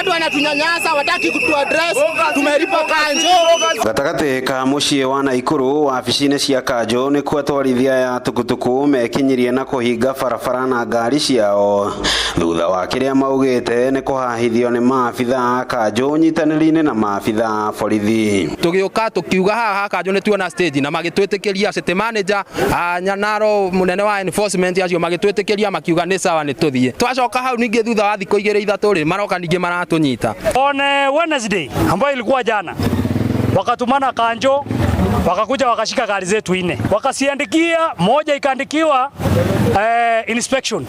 Bado wanatunyanyasa, wataki kutu address. Tumelipa kanjo. Gatagatĩ ka mũciĩ wa Naikuru wabici-inĩ cia kanjũ nĩkuo atwarithia ya tukutuku mekinyirie na kũhinga barabara na ngari ciao thutha wa kĩrĩa maugĩte nĩ kũhahithio nĩ maabitha a kanjũ nyitanĩri-inĩ na maabitha a borithi. Tugiuka tukiuga haha ha kanjũ nĩ tuona stage na magĩtwĩtĩkĩria city manager Nyanaro munene wa enforcement acio magĩtwĩtĩkĩria makiuga nĩ sawa nĩ tũthiĩ. Twacoka hau ningĩ thutha wa thikũ igĩrĩ ithatũ rĩ maroka ningĩ maratũnyita. On Wednesday ambayo ilikuwa jana, wakatumana kanjo, wakakuja wakashika gari zetu nne, wakasiandikia, moja ikaandikiwa inspection.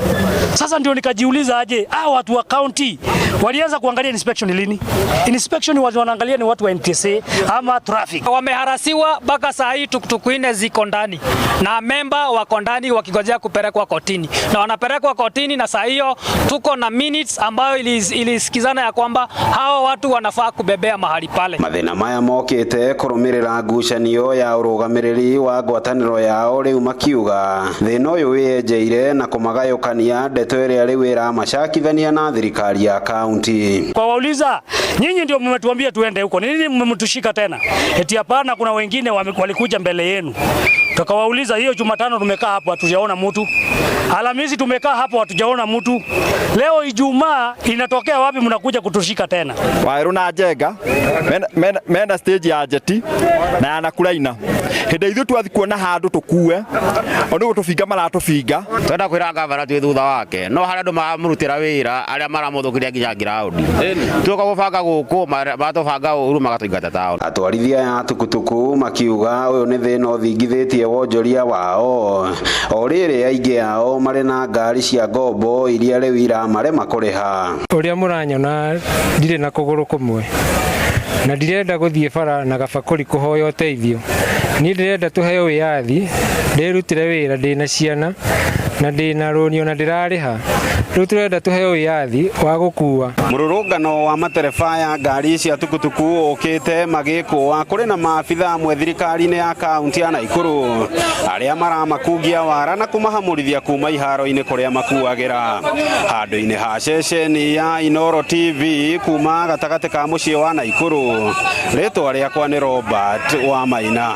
Sasa ndio nikajiuliza aje, hao watu wa county walianza kuangalia inspection lini? Inspection watu wanaangalia ni watu wa NTSA ama traffic. Wameharasiwa mpaka saa hii tukutuku nne ziko ndani na memba wako ndani wakigojea kupelekwa kotini, na wanapelekwa kotini, na saa hiyo tuko na minutes ambayo ilisikizana ya kwamba hawa watu wanafaa kubebea mahali pale. Mathĩna maya mokĩte kũrũmĩrĩra ngucanio ya ũrũgamĩrĩri wa ngwatanĩro yao rĩu makiuga thĩna ũyũ wĩyenjeire na kũmagayũkania ndeto ĩrĩa rĩu ĩramacakithania na thirikari ya kaunti. Kwa wauliza, nyinyi ndio mmetuambia tuende huko, ni nini mmemtushika tena? Eti hapana, kuna wengine walikuja mbele yenu. Tukawauliza, hiyo Jumatano tumekaa hapo hatujaona mtu, Alhamisi tumekaa hapo hatujaona mtu, leo Ijumaa inatokea wapi mnakuja kutushika tena? Waweru na Njenga mena stage ya Njeti na ya Nakuraina hĩndĩ ithuĩ twathi kuona handũ tũkue o nĩ gũtũbinga maratũbinga. Twenda kwĩra gavana twĩ thutha wake no harĩa andũ maramũrutĩra wĩra arĩa maramũthũkĩria nginya ground tuoka gũbanga gũkũ maratũbanga ũru magatũingata taũni. Atwarithia ya tukutuku makiuga ũyũ nĩ thĩna ũthingithĩtie wonjoria wao o rĩrĩ aingĩ ao marĩ na ngari cia ngombo iria rĩu iramarema kũrĩha. Ũrĩa mũranyona ndirĩ na kũgũrũ kũmwe na ndirenda gũthiĩ bara na gabakũri kũhoya ũteithio. Niĩ ndĩrenda tũheo wĩyathi ndĩrutĩre wĩra ndĩna ciana na ndĩna rũni ona ndĩrarĩha. Rĩu tũrenda tũheo wĩyathi wa gũkua. Mũrũrũngano wa matereba ya ngari cia tukutuku ũkĩte magĩkũa kũrĩ na maabitha amwe thirikari-inĩ ya kaunti ya Naikuru arĩa maramakungia wara na kũmahamũrithia kuma iharo-inĩ kũrĩa makuagĩra handũ-inĩ ha ceceni ya Inooro TV kuma gatagatĩ ka mũciĩ wa Naikuru. Rĩtwa rĩakwa nĩ Robert wa Maina.